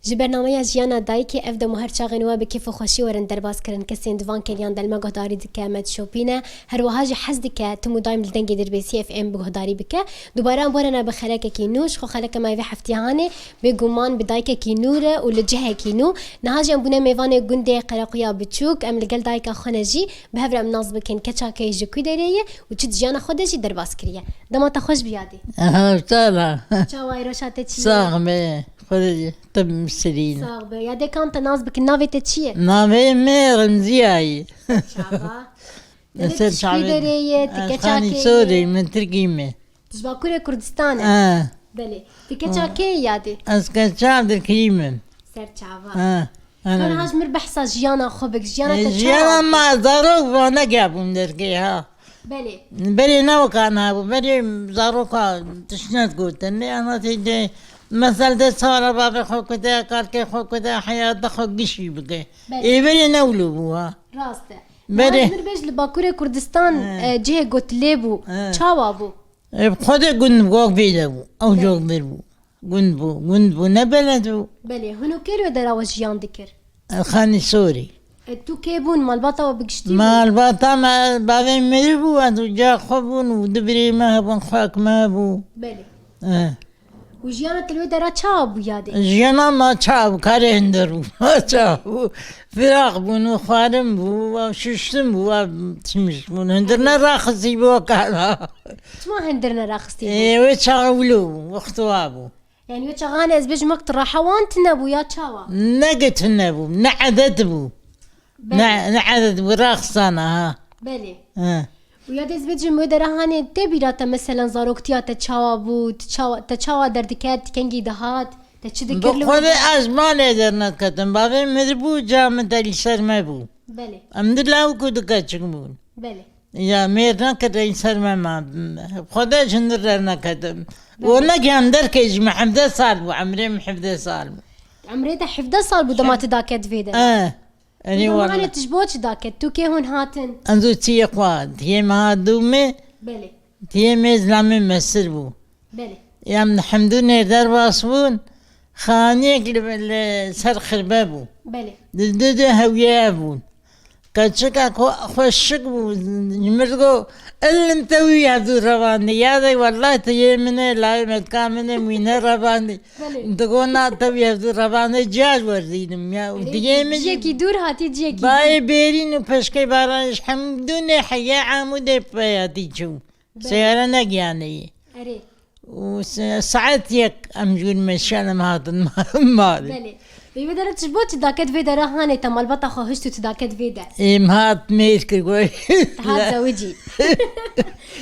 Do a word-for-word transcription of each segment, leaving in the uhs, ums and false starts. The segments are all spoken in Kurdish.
Ji bernameya Jiyana Dayikê ev dem û her çaxên we bi kêf û xweşî werin derbas kirin. Kesên di van kêliyan de li me guhdarî dike, me dişopîne. Her wiha jî hez dike tim û daîm li Dengê Dirbêsiyê F M bi guhdarî bike. Dubare em werine bi xelekekî nû, ji xwe xeleke me vê heftê hanê bêguman bi dayikekî nû re û li cihekî nû. Niha jî em bûne mêvanê gundê Qereqûya Biçûk. Em li gel dayika xwe ne jî bi hev re em nas bikin. Keça kê ji ku derê ye û çi di jiyana xwe de jî derbas kiriye. Dema te xweş bî yadê. Aha, sala. Çawa ye, roşa te çi ye? Sax be. Xwedê te bi min serîne. Sax be. Yadê kam te nas bikin, navê te çi ye? Navê me Remziya ye. Çava. Te ser çavê. Derê ye, ti keça kê ye? Xanî Sorê, min Tirkî me. Tu ji Bakurê Kurdistanê? Ha. Belê. Ti keça kê yê yadê? Ez keça Abdulkerîm im. Ser çava. Ha. Ana. Niha ji mir behsa jiyana xwe bik, jiyana te çawa bû? Jiyana me zarok bû, ne gabûn dergê ha. Belê. Berê ne weka niha bû, berê zaroka tişt ne digotin. Lê ana tê de mesel de sara bavê xwe kute, kalkê xwe kute, heyata xwe gişî bike. Belê. Ê berê ne wilo bû ha. Rast e. Berê. Niha ji mir bêj li Bakurê Kurdistan, e, cihê gotilê bû. He. Çawa bû? E, bi xwe de gund bû, wek vê de bû. Ew cok vir bû. Gund bû, gund bû, ne beled bû. Belê, hûn û kê li wê dera we jiyan dikir? Xanî Sorî. E, tu kê bûn, malbata we bi giştî bû? Malbata me, bavê min mirî bû, ez û ca xwe bûn û du birê me hebûn, xwek me hebû. Belê. E. Û jiyana te li wê dera çawa bû yadê? Jiyana me çawa bû, karê hundir bû. Çawa bû? Firaq bûn û xwarin bû, û şuştin bû, û çimiş bûn. Hundir ne raxistî bû kara. Çima hundir ne raxistî bû? Ê, wê çawa wilo bû, wexto wa bû. Yani wê çaxan ez bêjim wek tu raha wan tune bû ya çawa? Ne ki tune bû, ne edet bû. Belê. Ne, ne edet bû, raxistana ha. Belê. He. Û ya dê ez bêjim wê dera hanê tê bîra te, meselen zaroktiya te çawa bû, tu çawa, te çawa derdiket, tu kengî dihat, te çi dikir li wê dera? Bi xwedê ez malê dernediketim, bavê miribû, ca min te li ser me bû. Belê. Em di lawik û di keçik bûn. Belê. Ya mêr nekir, li ser me ma. Xwedê ji hundir derneketim. Belê. Û ne ki em derkê ji me hevdeh sal bû, emrê min hevdeh sal bû. Emrê te hevdeh sal bû dema tu daket vê dera? Eh. Erê wele. Hanê tu ji bo çi daket? Tu kê hûn hatin? Ez û tiyê xwe, tiyê me hat dû me. Belê. Tiyê me zilamê mesir bû. Belê. Em li Hemdûnê derbas bûn. Xaniyek li, li ser xirbe bû. Belê. Di du du hewiye bûn. Keçika ku xweşik bû, ji mir digot, "Ilim te wî hevdû revandî." Ya de, "Wellah tiyê min e, layê metka min e, wî ne revandî." Belê. Digo na te wî hevdû revane cihaz werzînim ya. Erê, diyê min ciyekî dûr hatî, ciyekî dûr. Bayê bêrîn û peşkê baran ji Hemdûnê heya Amûdê peyatî çû. Belê. Seyare negiyaneyî. Erê. Û se-, saet yek em jûr meşan em hatin malê. Belê. Peyvê dere tu ji bo çi daket vê dere hanê te malbata xwe hişt û tu daket vê de? Êm hat mêr kir goy. Te hat zewicî.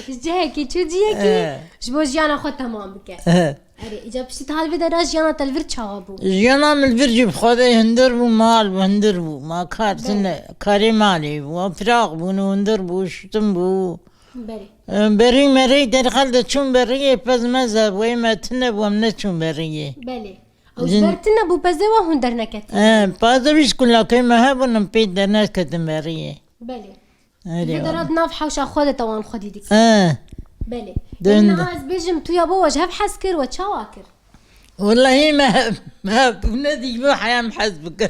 Ji cihekî çû cihekî, eh, ji bo jiyana xwe temam bike. Eh. Erê, îca piştî tu hal vê dera jiyana te li vir çawa bû? Jiyana min li vir jî bi xwedê hundir bû, mal bû, hundir bû. Ma kar tune, karê malê bû, firaq bûn û hundir bû, şitin bû. Belê. E, berî merî derxel de çûn beriyê, pez mez hebû, ê me tune bû, em neçûn beriyê. Belê. Ew ji ber tune bû, pezê we hûn derneketin? E, pazde bîst kulakê me hebûn, em pê derneketin beriyê. Belê. Erê. Vê derat nav hewşa xwe de te wan xwedî dikir. E. Belê. Dön de. Niha ez bêjim, tu ya bo we ji hev hez kir, we çawa kir? Wellahî me, me hevdû nedît, ji bo heya em hez bikin.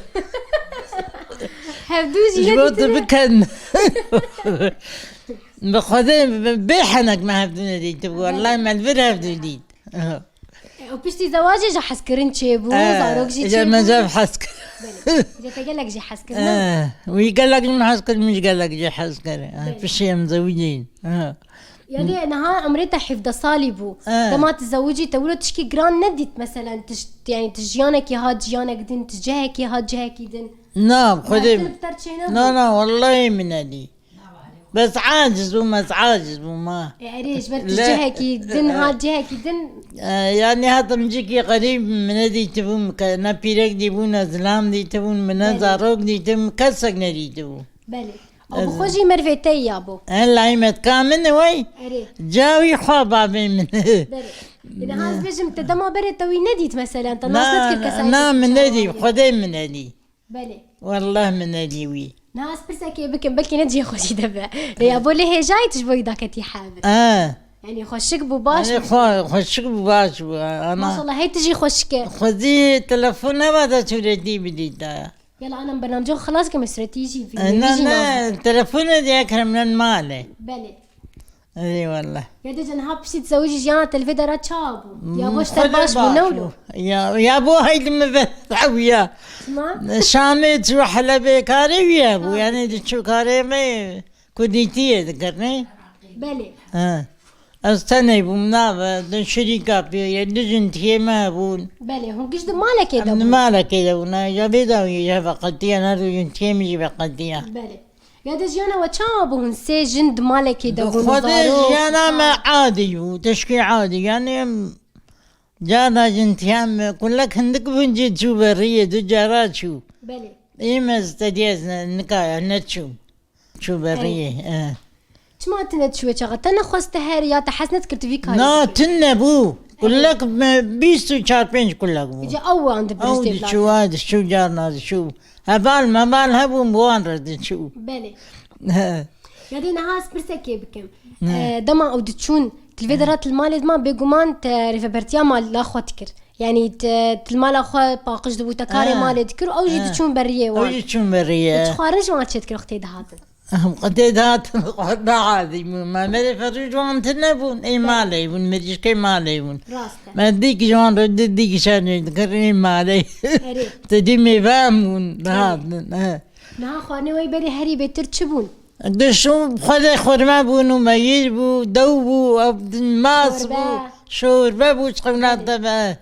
Hevdû jî nedîtine. Ji bo tu bikin. Bi xwedê bê henek me hevdû nedîtibû. Wellahî me li vir hevdû dît. E, û piştî zewacê jî hezkirin çêbû, e, zarok jî çêbû. Me zev hez kir. Belê. Îca te gelek jî hez kir, ne? E, wî gelek jî min hez kir, min jî gelek jî hez kir. E, belê. Piştî em zewicîn. E. Yani niha emrê te hevdeh salî bû. E. Dema tu zewicî te wilo tişkî giran nedît, meselen, tu j-, yani tu jiyanekî hat jiyanek din, tu cihekî hat cihekî din? Na, xwedê. Bertir bi ter çênebû? Na, na, wellahî min nedî. Bes aciz bûm, ez aciz bûm ha. E, erê, ji ber tu cihekî din, e, hat cihekî din. E, yani hatim cihekî xerîb min nedîtibû, ke-, ne pîrek dîbû, ne zilam dîtibû, min ne zarok dîtibû, kesek nedîtibû. Belê. Û bi xwe jî mervê te yî yabo. Ellahî me dika min e wey. Erê. Ca wî xwe babê min. Berê. Niha ez bêjim, te dema berê te wî nedît, meselen, te nas nedikir kesayetê. Na, min nedî, Xwedê min nedî. Belê. Wellah min nedî wî. Niha ez pirsekê bikim, belkî ne cihê xwe jî de be. Lê yabo lê hêjayî tu ji bo wî daketî hebir. Ha. Yanî xweşik bû, baş bû. Xwe-, xweşik bû, baş bû. Ana. Maşallah, hey tu jî xweşik e. Xwedî telefon neba de sûretî bidîta. Yala, ana, em bernamcê xwe xilas kim, suretî jî, vîdyoyî jî ne, telefonê de Ekrem ne mal e. Belê. Ey wallah. Ya dê niha piştî tizewicî jiyana te li vê dera çawa bû? Ya bo ji te baş bû, ne wilo? Ya, ya bo heyli min ve ew ya. Çima? Şamê çû Helebê karê wî ya bû. Ha. Yani diçû karê me kurdîtiyê dikir, ne? Belê. Ha. Ez tenê bûm, nava, di şirîka pê ye, du jin tiyê me bûn. Belê, hûn giş di malekê de bûn? Em di malekê de bûn, ya vê dawiyê ya veqetiya, her du jin tiyê min jî veqetiya. Belê. Ya de jiyana we çawa bû, hûn sê jin di malekê de bûn, zarok? Xwedê jiyana me adî bû, tişkî adî. Yani em carna jin tiya me, kulek hindik bûn cî çû beriyê, du cara çû. Belê. Ê me ez te diyez ne, nikaya, neçûm. Çû beriyê, e. Çima tu neçûye çaxa? Te nexwest te herî ya te hes nedikir tu vî karî bikî? Na, tune bû. Kulek me bîst û çar pênc kulek bû. Îca ew wan dibiriş dê. Ew diçû, a diçû, carna diçû. Heval meval hebûn, bi wan re diçû. Belê. He. Ya dê niha ez pirsekê bikim. Ne. E, dema ew diçûn, tu li vê dera tu li malê dima bêguman te rêvebertiya mala xwe dikir. Yanî te, tu li mala xwe paqij dibû, te karê malê dikir û ew jî diçûn beriyê wan. Ew jî çûn beriyê. Te çi xwarin ji wan çê dikir wextê dihatin? Em qetê dihatin, xwarin neadî bûn. Me merê ferû ji wan tune bûn. Ê malê bûn, mirîşkê malê bûn. Rast e. Me dîk ji wan re di dîk şerê dikir ê malê. Erê. Te dî mêve em bûn, dihatin. He. Niha xwarinê wê berê herî bêtir çi bûn? Diş û xwedê xurme bûn û meyir bû, dew bû, ev, mas bû, şorbe bû, çiqewna te be.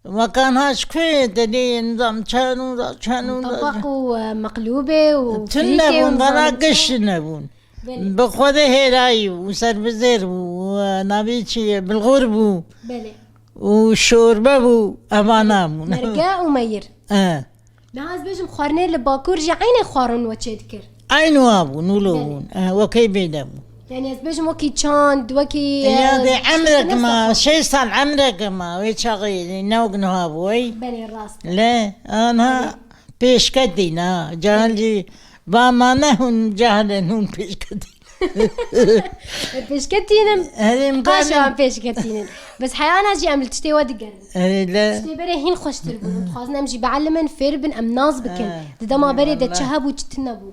Wekan ha ji ku ye, te dê nizam çend û da, çend û da. Tabaq û, e, meqlûbê û firîkê û nizam çi. Tune bûn, bana giş tune bûn. Belê. Bi xwedê hêrayî bû, serbizêr bû, e, navê çi ye, bilxur bû. Belê. Û şorbe bû, evana bûn. Merge û meyir. E. Niha ez bêjim xwarinê li Bakur jî eynê xwarin we çê dikir. Eyn wa bûn, wilo bûn. E, wekî bê de bûn. Yani ez bêjim wekî çand, wekî, e, ya dê emrek ma, şeş sal emrek ma, wê çaxê ne wek niha bû, ey. Belê, rast e. Le, anha pêşketî na, cahil jî, va ma ne hûn cahil in, hûn pêşketî. Pêşketînin. Herê, qaşa em pêşketînin. Bes heyana jî em li tiştê we digerin. Herê le. Tiştê berê hîn xweştir bûn. Em dixwazin em jî bielimin, fêr bin, em nas bikin. He. Di dema berê de çi hebû, çi tune bû.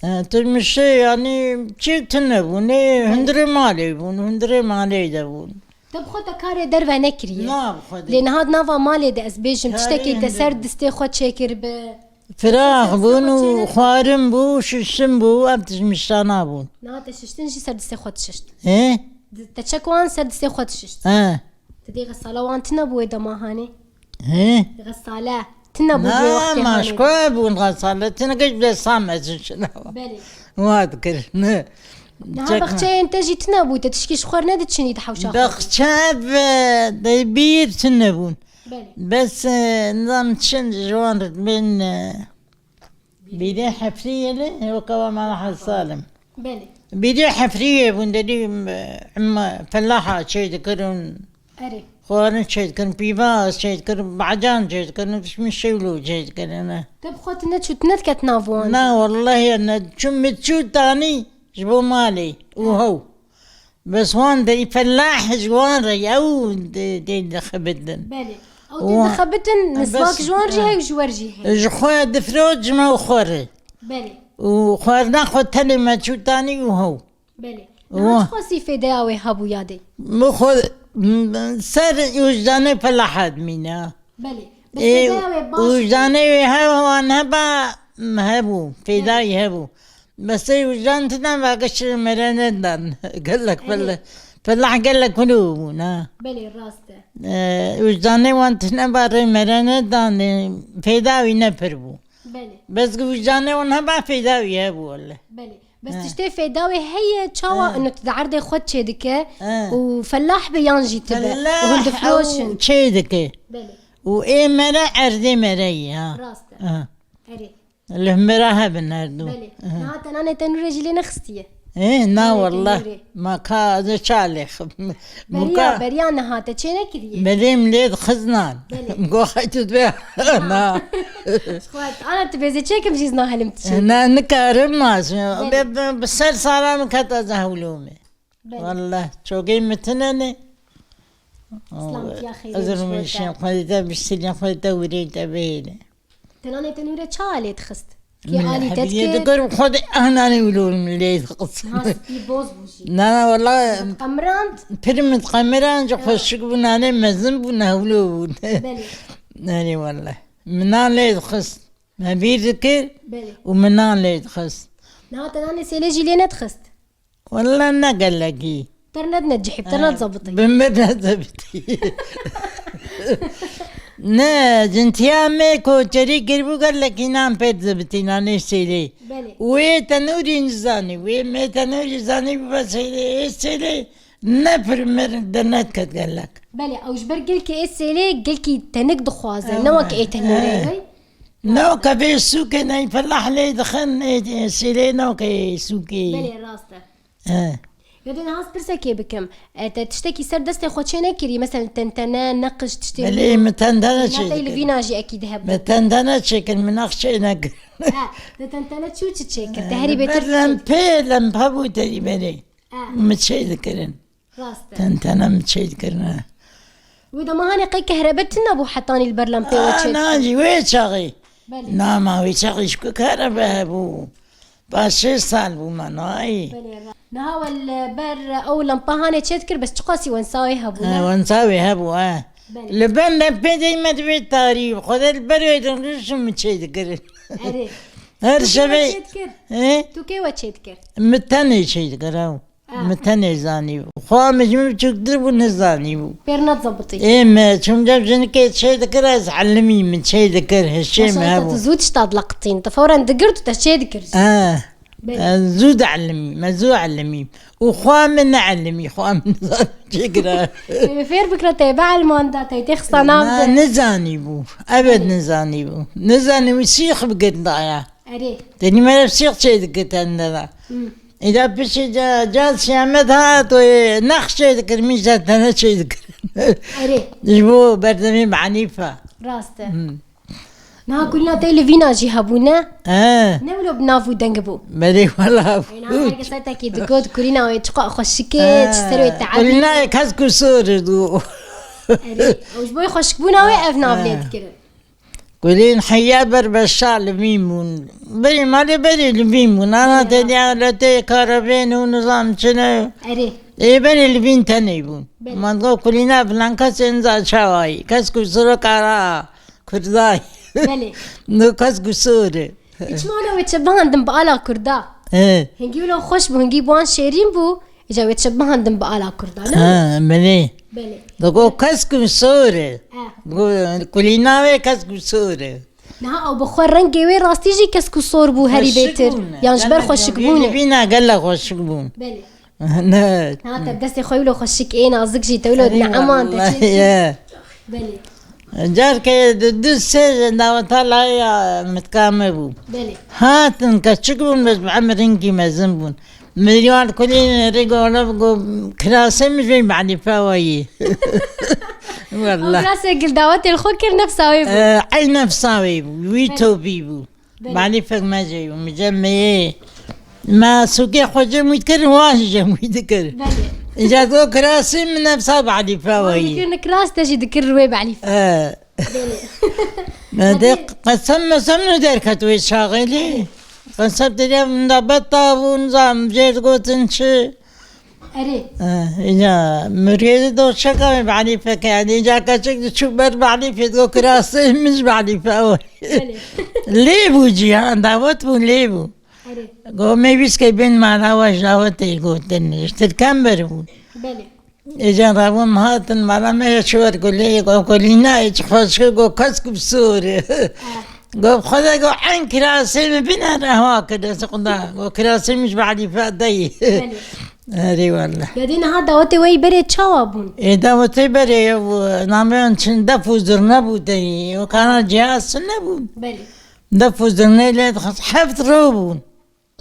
He, tu mişê, yanî çi tune bûn. Nê, hundirê malê bûn, hundirê malê de bûn. Te bi xwe te karê derve nekiriye. Na, bi xwe de. Lê niha di nava malê de ez bêjim, tiştekî te ser distê xwe çêkir bi. Firax bûn û xwarin bû, şiştin bû, ev tişt miştana bûn. Na, te şiştin jî ser distê xwe dişişt. He? Di-, te çek wan ser distê xwe dişişt. He. Te dê xesala wan tune bû wê dema hanê? He? Xesale tune bû wê wextê hanê? Na, ma ji ku bûn xesale? Tune giş bi desta me şiştin. Belê. Wa dikir. Niha bexçeyên te jî tune bû, te tişkî ji xwe re nediçinî di hewşa xwe? Bexçe ve de bîr tune bûn. Belê. Bes, e, nizam çend ji wan re bên, e, bîrê hefriyê li, weke wa mala Hacî Salim. Belê. Bîrê hefriyê bûn, derî, e, em felaha çê dikirin. Erê. Xwarin çê dikirin, pîvaz çê dikirin, bacan çê dikirin, pişmî şewlo çê dikirin, e. Te bi xwe tu neçû, tu nediket nav wan de? Na, wellahî ne, çû min çû tanî ji bo malê û hew. Bes wan derî felah ji wan re ye, ew dê, dê dixebitin. Belê. Ew dê dixebitin, nisvak ji wan jî heye û ji we re jî heye. Ji xwe difirot ji me û xwe re. Belê. Û xwarina xwe tenê me çû tanî û hew. Belê. Niha çiqasî fêdeya wê hebû ya dê? Min xwe, m, ser wijdanê felaha dimîne. Belê. Bes fêdeya wê baş. Wijdanê wê hev wan heba, hebû, fêdayî hebû. Bes ê wijdan tine va giş rê mere nedan. Gelek fel-, felah gelek hûn bûn, ha. Belê, rast e. E, wijdanê wan tine va rê mere nedan, e, fêda wî ne pir bû. Belê. Bes wijdanê wan heba fêda wî hebû wele. Belê. Bes tiştê fêda wê heye, çawa ino tu di erdê xwe çê dike û felah be yan jî tu be. Felah hûn difroşin. Ew çê dike. Belê. Û ê mere erdê mere ye, ha. Rast e. Ha. Erê. Li Humêra hebin her du. Belê. Aha. Niha te nanê tenûrê jî lê nexistiye? Ê, na Nanê wallah. tenûrê. Ma ka ez ê ça lê xim. Beriya, Muka beriya niha te çê nekiriye? Belê, min lê dixist nan. Belê. Go xey tu dibê. Na. Xwet, ana tu bêzê çêkim jî zina helim tu çê. Na, nikarim ma. Belê. Be, be, bi ser sala min ket ez hewlo me. Belê. Wallah, çokê min tine ne. Slamtiya xêrê Ez ji bo te. rûnişên xwedê te biştirîn, xwedê te wîrê te bihêle. Te nanê tenûrê çawa lê dixist? Kê Min alî te hebîye dikir? dikir, xwedê ah nanê wilo min lê dixist. Niha spî boz bû jî. Na, na, wala Qemirand? pir min qemirand, ji Ha. xweşik bû, nanê mezin bû, nehwilo bû. Belê. Erê wala. Min nan lê dixist. Me bîr dikir Belê. û min nan lê dixist. Niha te nanê sêlê jî lê nedixist? Wala ne gelekî. Te nedine cihê, te nezebitî. Bi min nezebitî. Ne, cintiya me koçerî kiribû gelekî nan pê dizebitî nanê sêlê. Belê. Wê tenûrî nizanî, wê me tenûrî zanî bibe sêlê, ê sêlê ne pir mir de nediket gelek. Belê, ew ji ber gelkî ê sêlê gelkî tenik dixwaze, ne wek ê tenûrê, Eh. wey? Newke vê sûkê ney felah lê dixin, ê, ê, sîlê newke sûkê. Belê, rast e. He. Ya dê niha ez pirsekê bikim. E, te tiştekî ser destê xwe çê nekirî? Mesela tentene, neqiş, tiştê Belê, wî? min tentene Tentene çê tey li dikir. vîna jî ekî de hebû. Min tentene çêkir, min neqş çê nekir. He, te tentene çû çi çêkir? Te herî Li bêtir ber çi çêkir? lempê, lempa bû terî belê. He. Min çê dikirin. Rast e. Tentene min çê dikirin, he. Wê dema hanê qey kehrebe tune bû hetanî li ber lempê we Aa, çêdikir? na jî wê çaxê. Belê. Na ma wê çaxê ji ku kehrebe hebû. Paş şêst sal bû me nayê. Belê, ra-, niha we li ber ew lempa hanê çêdikir, bes çiqasî wensa wê hebû, Ha, ne? wensa wê hebû, he. Belê. Li ber lempê dey me divê tarî. Xwedê li ber wê de rûşin min çê dikirin. Erê. Her Tu kê we şevê çêdikir? He? Tu kê we çêdikir? Min tenê çê dikir, ew. Ah. Min tenê zanîbû. Xwe min ji min biçûktir bû, nizanîbû. Pêr nezebitî. Ê me, çûm cem jinikê çê dikir, ez elimî min çê dikir, hişê Maşallah, min te hebû. tu zû tişta dileqitîn. Tu fewren digirt û te çê dikir. Ah. Belê. Ez zû dielimî, me zû elimî. Û xwe min neelimî, xwe min nizanî çê kira. Ê, fêr bikira te, be elmanda te, tê xista nav Na, de. nizanîbû. Evet, Belê. nizanîbû. Nizanîbû, sîx bigirindaya. Erê. Tenî me sîx çê dikir tendera. Hı. Îda piştî ca, ca siyamet hat, wê nex çê dikir, mîza tene çê dikir. Erê. Ji bo berdemê Hanîfe. Rast e. Hı. Niha kulîna te li vîna jî hebû, ne? He. Ne wilo bi nav û deng bû? Belê, wela bû. Ê, niha herkes hetekî digot, kulîna wê çiqa xweşik e, He. çi ser wê teebî. Kulîna yek hez ku sor e dû. Erê. Ew ji bo xweşikbûna wê ev nav lê He. dikirin. Kulîn heya ber beşa li vîn bûn. Berê malê berê li vîn bûn. Ana Berê, têdiya rast. le tê karevên û nizam çi ne. Erê. Ê berê li vîn tenê bûn. Berê. Man go kulîna filan kesê niza çawayî. Kes ku siro kara Kurday. Belê. No kes ku sor e. Çima wê çi bihandin bi ala Kurda? He. Hingî wilo xweş bû, hingî bi wan şêrîn bû. Îca wê çi bihandin bi ala Kurda, ne? Ha, belê. Belê. Digo kes ku sor e. Eh. Go kulîna wê kes ku sor e. Niha ew bi xwe rengê wê rastî jî kes ku sor bû herî Xweşik bêtir. bûn. Yan ji ber Gelek xweşik jî bûn e. Vîna gelek xweşik bûn. Belê. Ne. Niha te destê xwe wilo xweşik ê nazik jî te wilo Erê neeman te wallahî çêkî. ye. Belê. Carkê di du sê daweta laya mitka me bû. Belê. Hatin keçik bûn, bes bi emir hinkî mezin bûn. Milyon kulî rê golo go kirasê min jê manîfe wayî. Wallah. Ew kirasê gil dawetê li xwe kir nefsa wê bû. Ee, ey nefsa wê bû, wî Belê. topî bû. Belê. Manîfek me jê bû, min cem me yê. Me sûkê xwe cem wî dikir, wan jî cem wî dikir. Belê. Îca go kirasê min nefsa manîfe Wan wayî. dikir ni kiras te jî dikir wê manîfe. Ee. Belê. Me de Hadi. qesem mesem ne derket wê çaxê lê. Qesem derya min da beta bûn, zam jê gotin çi. Erê. Eh, îca mirgê de doşeka me manîfe ke, yani îca keçik de çû ber manîfe, go kirasê min ji manîfe o. Belê. Lê bû cihan, dawet bû, lê bû. Erê. Go me wîskê bên mala we ji dawetê gotin, ji tirkan ber bûn. Belê. Êcan rabûn hatin mala me ya çi wer kulê, go kulîna, ê çi xweş kir, go kesk bi sor. Ah. Go xweda, go en kirasê min bine rehwa kir, ez xweda, go kirasê min ji Elîfe deyî. Belê. Erê wallah. Ya dê niha dawetê we yî berê çawa bûn? Ê dawetê berê ew, nameyan çin def û zurna bû deyî, o kana cihaz çi nebûn. Belê. Def û zirnê lê dixist. Heft roj bûn.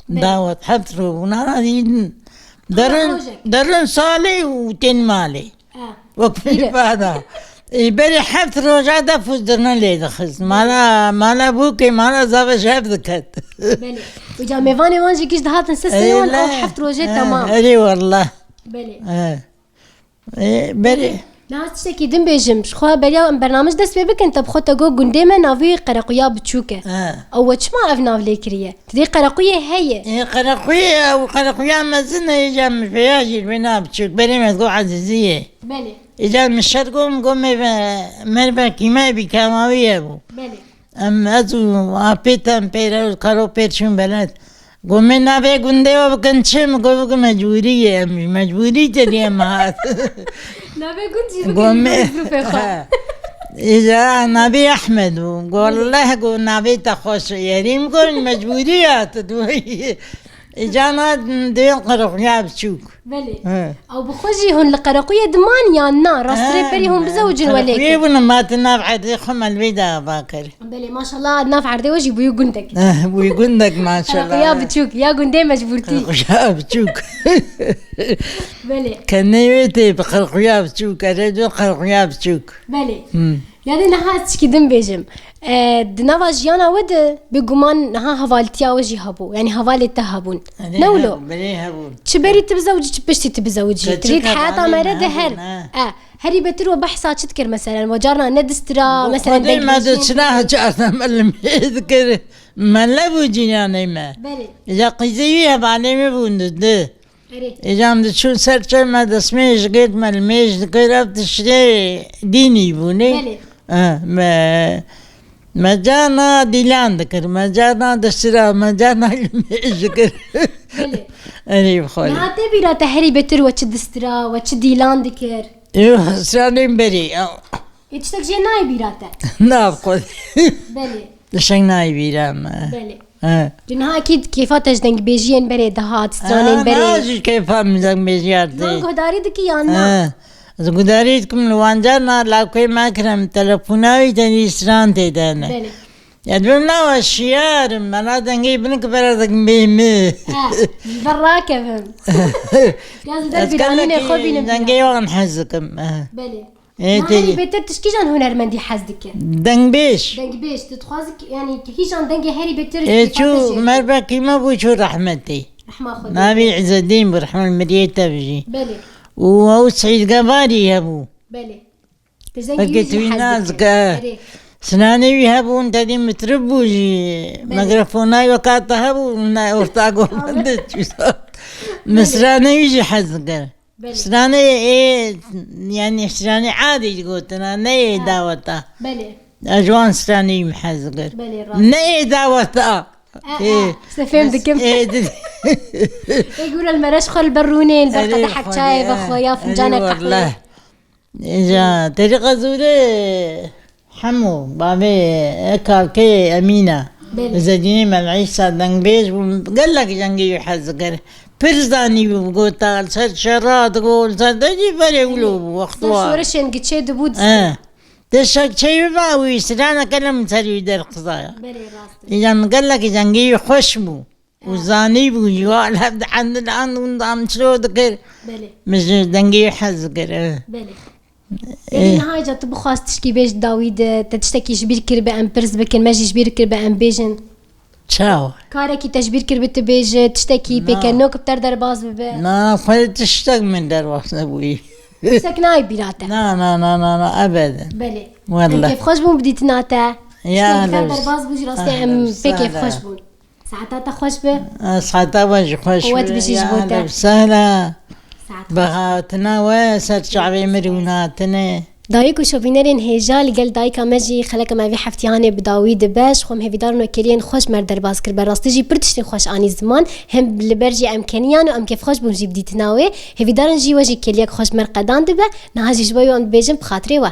Belê. Dawet, heft roj bûn. Ana dîn derin, rojek. Derin salê û tên malê. Ha. Wek pîr bada. Ê, berê heft roja def û zirnê lê dixist. Mala, mala bûkê, mala zave ji hev diket. Belê. Û ca mêvanê wan jî giş dihatin sesê wan, ew heft rojê temam. Erê wallah. Belê. Ê, berê. Niha tiştekî din bêjim, ji xwe beriya em bernamij dest pê bikin, te bi xwe te got gundê me navê Qerequya Biçûk e. He. Ew we çima ev nav lê kiriye? Ti dê Qerequyê heye. Ê, Qerequyê, ew Qerequya mezin e, îca min pêya jî wê nav biçûk, berê me digot Ezîziyê. Belê. Îca min şer got, min got me ve, merve kîmeyê bî, kemawî hebû. Belê. Em, ez û apê te em pêre, karo pêr çûn beled. Got, me navê gundê we bikin çi? Min got, bikin mecbûrî ye, em jî mecbûrî te dê em hat. Navê gund jî bikin, got, me, zirûfê xwe. Ha. Îja navê Ehmed bû. Got, leh, got, navê te xweş e. Yerî min got, mecbûrî ya tu dûyî. Îca na dê Qerequya Biçûk. Belê. He. Ew bi xwe jî hûn li Qerequyê diman yan na? Rasttirê berî hûn bizewicin welê kir. Qerequyê bûn, em hatin nav erdê xwe me li vê de ava kir. Belê, maşallah, nav erdê we jî bûyî gundek. Eh, bûyî gundek, maşallah. Qerequya Biçûk, ya gundê mecbûrtî. Qerequya Biçûk. Belê. Kenê wê tê bi Qerequya Biçûk, erê dû Qerequya Biçûk. Belê. Hmm. Ya dê niha ez tişkî din bêjim. E, di nava jiyana we de bêguman niha hevaltiya we jî hebû. Yanî hevalê te hebûn. Erê, ne wilo? Hebû, belê hebûn. Çi berî tu bizewicî, çi piştî tu bizewicî. Ti dî heyata me re de her. E, herî betir we behsa çi dikir meselen? We carna nedistira, meselen, Xwedê me dengmejiyên diçina carna me li mêj dikir. Me nebû cînanê me. Belê. Ya qîzê wî hevalê me bûn di, di. Erê. Êcan diçûn ser çay me destmêj dikir, me li mêj dikir, ev tiştê dînî bûne. Belê. Eh, me, me carna dîlan dikir, me carna distira, me carna li mêj dikir. Belê. Erê bi xwe. Niha tê bîra te herî bêtir we çi distira, we çi dîlan dikir? Ê, stranên berê, ew. Ê, tiştek jê nayê bîra te? Na bi xwe. Belê. Tiştek nayê bîra me. Belê. He. Tu niha ekîd kêfa te ji dengbêjiyên berê dihat, stranên Ha, berê. Na jî kêfa min dengbêjiya tê. Wan guhdarî dikî yan na? He. Ez guhdarî dikim li wan carna lawkê me kirim, telefona wî tenî stran tê de ne. Belê. Ya dibim nawa şiyar, me na dengê bin ki bera dikim bê mi. He, ji ber rakevim. Ya ji ber bîranînê xwe bînim. Dengê wan hez dikim. He. Belê. Ê, Ma tê- herî bêtir tu ji kîjan hunermendî hez dike? Dengbêj. Dengbêj, tu dixwazî ki, yanî ki hîjan dengê herî bêtir Ê, kêfa te çû jê. Mervekî me bû, çû rehmetê. Rehma Xwedê. Navê Îzedîn bû, rehmet miriyê te bijî. Belê. Û ew Seîd Gevarî hebû. Belê. Tu jengî Belkî wî jî tu wî hez nas dike. Erê. Sinanê wî hebûn, tedî mitrib bû jî. Belê. Mikrofona weka te hebû, ne orta gomende çûsa. Belê. Misranê wî jî hez dike. Belê. Stranê ê, yanî stranê adî gotina, ne ê Ha. Daweta. Belê. Ez ji wan stranê min hez dikir. Belê, rast. Ne ê daweta. E, Ê, e, işte fêm dikim. Ê, di- Ê gure li mere ji xwe li ber rûnê, li ber Erê qedehek Xwedê, çayê e, vexwe ya erê fincanek qehweyê. Wallah. Îja terîqa zûrê. Hemû, bavê, e, kalkê Emîna. Belê. Zedînê Mel Îsa dengbêj bû, gelek jengê wî hez dikir. Pir zanî bû, gota, li ser şera digot, li ser de jî berê wilo bû, wextu Ser wa. Şoreşên giçê dibû distê. E. Tiştek çêwî va wî, straneke lem ser wî derxizaya. Belê, rast e. Îja min gelek jengê wî xweş bû. Û Ha. Zanî bû, ji wa li hev dihendin, an hûn dan çilo dikir. Belê. Min ji dengê wî hez dikir, e. Belê. Yanî niha ca tu bixwast tişkî bêj dawî de, te tiştekî ji bîr kiribe em pirs bikin, me jî ji bîr kiribe em bêjin. Çawa? Karekî te ji bîr kiribe tu bêje, tiştekî Na. Pêkenok bi te re derbas bibe. Na, xwedê tiştek min derbas nebûyî. Tiştek nayê bîra te. Na, na, na, na, na, ebeden. Belê. Wallah. Em kêfxweş bûn bi dîtina te. Ya, Tiştek bi te re derbas bû jî rastî em pê kêfxweş bûn. Saeta te xweş be. Saeta we jî xweş be. Quwet bijî ji bo te. Ehlen we sehlen. Saet xweş. Bi hatina we ser çavê min rûnatine. Dayik û şovînerên hêja, li gel dayika me jî xeleka me vî heftiyanê bi dawî dibe. Ji xwe em hêvîdar in we kêliyên xweş me re derbas kiribe. Rastî jî pir tiştên xweş anî ziman. Hem li ber jî em keniyan û em kêfxweş bûn jî bi dîtina wê. Hêvîdar in jî we jî kêliyek xweş me re qedan dibe. Niha jî ji bo wan dibêjin bi xatirê we.